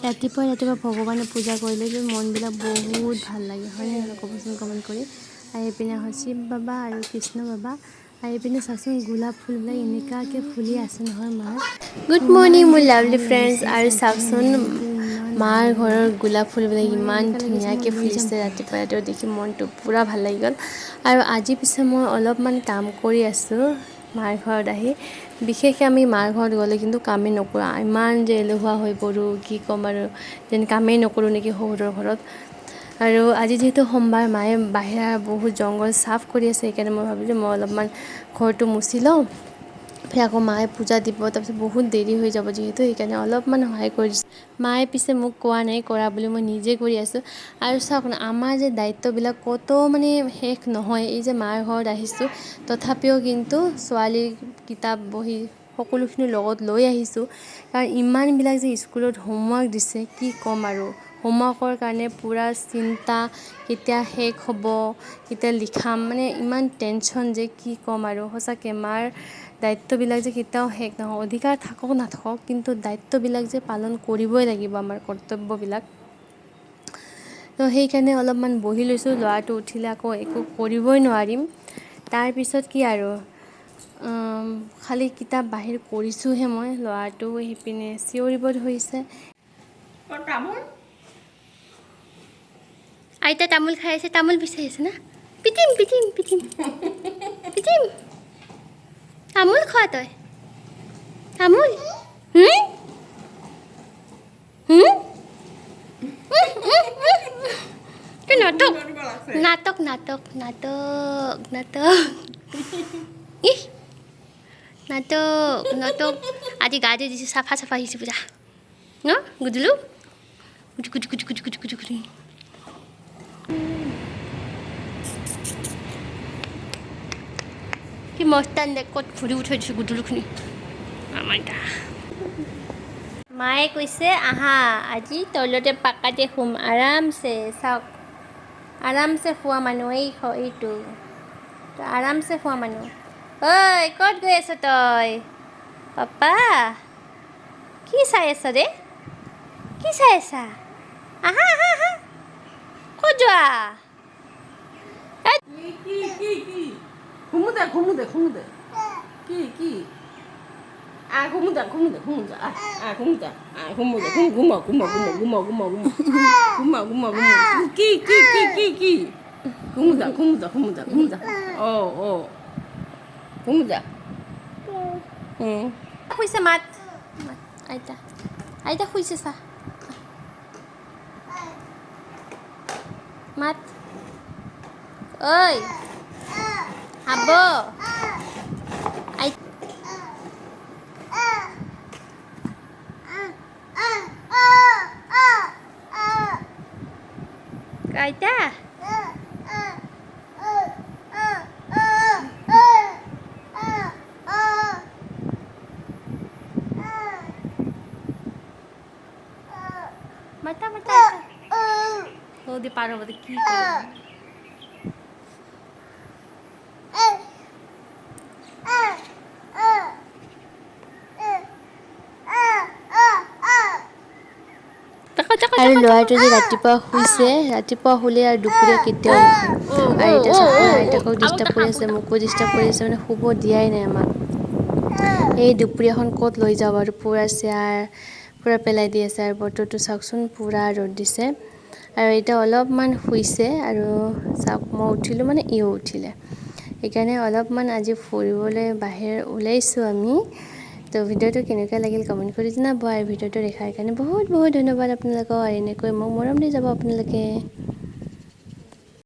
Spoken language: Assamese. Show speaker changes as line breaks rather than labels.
ৰাতিপুৱাই ৰাতিপুৱা ভগৱানে পূজা কৰিলে যে মনবিলাক বহুত ভাল লাগে, হয়নে নহয় ক'বচোন কমেণ্ট কৰি। আৰু এইপিনে হয় শিৱ বাবা আৰু কৃষ্ণ বাবা। আৰু এইপিনে চাওকচোন গোলাপ ফুলবিলাক এনেকুৱাকৈ ফুলি আছে নহয় মাৰ। গুড মৰ্ণিং মোৰ লাভলি ফ্ৰেণ্ডছ। আৰু চাওকচোন মাৰ ঘৰৰ গোলাপ ফুলবিলাক ইমান ধুনীয়াকৈ ফুলিছে, ৰাতিপুৱা ৰাতিপুৱা দেখি মনটো পূৰা ভাল লাগি গ'ল। আৰু আজি পিছে মই অলপমান কাম কৰি আছোঁ মাৰ ঘৰত আহি। বিশেষকৈ আমি মাৰ ঘৰত গ'লে কিন্তু কামেই নকৰোঁ, ইমান যে এলেহুৱা হৈ পৰোঁ কি ক'ম আৰু, যেন কামেই নকৰোঁ নেকি শহুৰৰ ঘৰত। আৰু আজি যিহেতু সোমবাৰ, মায়ে বাহিৰা বহুত জংঘল চাফ কৰি আছে, সেইকাৰণে মই ভাবিলোঁ মই অলপমান ঘৰটো মুচি লওঁ, ফেৰ আকৌ মায়ে পূজা দিব, তাৰপিছত বহুত দেৰি হৈ যাব যিহেতু, সেইকাৰণে অলপমান সহায় কৰি দিছোঁ। মায়ে পিছে মোক কোৱা নাই কৰা বুলি, মই নিজে কৰি আছোঁ। আৰু চাওক না আমাৰ যে দায়িত্ববিলাক ক'তো মানে শেষ নহয়। এই যে মাৰ ঘৰত আহিছোঁ, তথাপিও কিন্তু ছোৱালীৰ কিতাপ বহী সকলোখিনি লগত লৈ আহিছোঁ, কাৰণ ইমানবিলাক যে স্কুলত হোমৱৰ্ক দিছে কি ক'ম আৰু। হোমৱৰ্কৰ কাৰণে পূৰা চিন্তা, কেতিয়া শেষ হ'ব, কেতিয়া লিখাম, মানে ইমান টেনশ্যন যে কি ক'ম আৰু। সঁচাকৈ মাৰ দায়িত্ববিলাক যে কেতিয়াও শেষ নহয়, অধিকাৰ থাকক নাথাকক কিন্তু দায়িত্ববিলাক যে পালন কৰিবই লাগিব, আমাৰ কৰ্তব্যবিলাক। তো সেইকাৰণে অলপমান বহি লৈছোঁ, ল'ৰাটো উঠিলে আকৌ একো কৰিবই নোৱাৰিম। তাৰপিছত কি আৰু, খালী কিতাপ বাহিৰ কৰিছোঁহে মই, ল'ৰাটো সেইপিনে চিঞৰিব ধৰিছে। আইতা তামোল খাই আছে, তামোল বিচাৰি আছে না? পিটিম পিটিম পিটিম পিটিম, তামোল খোৱা তই, তামোল। নাটক নাটক নাটক নাটক নাটক, ইহ নাটক নাটক। আজি গা ধুই দিছোঁ, চাফা চাফা আহিছে পূজা ন গুদুলু গুজু গুজু গুজু গুজু গুজু গুজু গুজু। কি মস্তান ক'ত ঘূৰি উঠাই দিছোঁ গুদুলুখিনি আমাৰ। মায়ে কৈছে আহা আজি তলতে পাকাতে শুম আৰামছে। চাওক আৰামছে শোৱা মানুহ এই এইটো আৰামছে শোৱা মানুহ। ঐ ক'ত গৈ আছ তই পাপা? কি চাই আছ ৰে? কি চাই আছা? আহা আহা আহা, ক'ত যোৱা?
কি কি কি ঘুমু দে, ঘুমু দে, ঘুমু দে, কি কি আ ঘুমু দে, ঘুমু দে, ঘুমু দে, আ আ ঘুমু দে, আ ঘুমু দে, ঘুম ঘুমা ঘুমা ঘুমা ঘুমা ঘুমা ঘুমা ঘুমা ঘুমা, কি কি কি কি কি ঘুমু দে, ঘুমু দে, ঘুমু দে, ঘুমু দে, ও ও ঘুমু দে।
শুইছে, মাত আইতা, আইতা শুইছে, চা মাত। ঐ আব আইতা, মাতা মাতা নদী পার হবো কি করে? আৰু ল'ৰাটো যে ৰাতিপুৱা শুইছে, ৰাতিপুৱা শুলে আৰু দুপৰীয়া কেতিয়াও নুশুৱে। আৰু এতিয়া চাওক আইতাকক ডিষ্টাৰ্ব কৰি আছে, মোকো ডিষ্টাৰ্ব কৰি আছে, মানে শুব দিয়াই নাই আমাক। এই দুপৰীয়াখন ক'ত লৈ যাওঁ বাৰু, পূৰা চেয়াৰ পূৰা পেলাই দি আছে। আৰু বতৰটো চাওকচোন পূৰা ৰ'দ দিছে। আৰু এতিয়া অলপমান শুইছে। আৰু চাওক মই উঠিলোঁ মানে ইও উঠিলে, সেইকাৰণে অলপমান আজি ফুৰিবলৈ বাহিৰ ওলাইছোঁ আমি। তো ভিডিঅ'টো কেনেকুৱা লাগিল কমেণ্ট কৰি জনাব। আৰু ভিডিঅ'টো দেখাৰ কাৰণে বহুত বহুত ধন্যবাদ আপোনালোকক। আৰু এনেকৈ মোক মৰম দি যাব আপোনালোকে।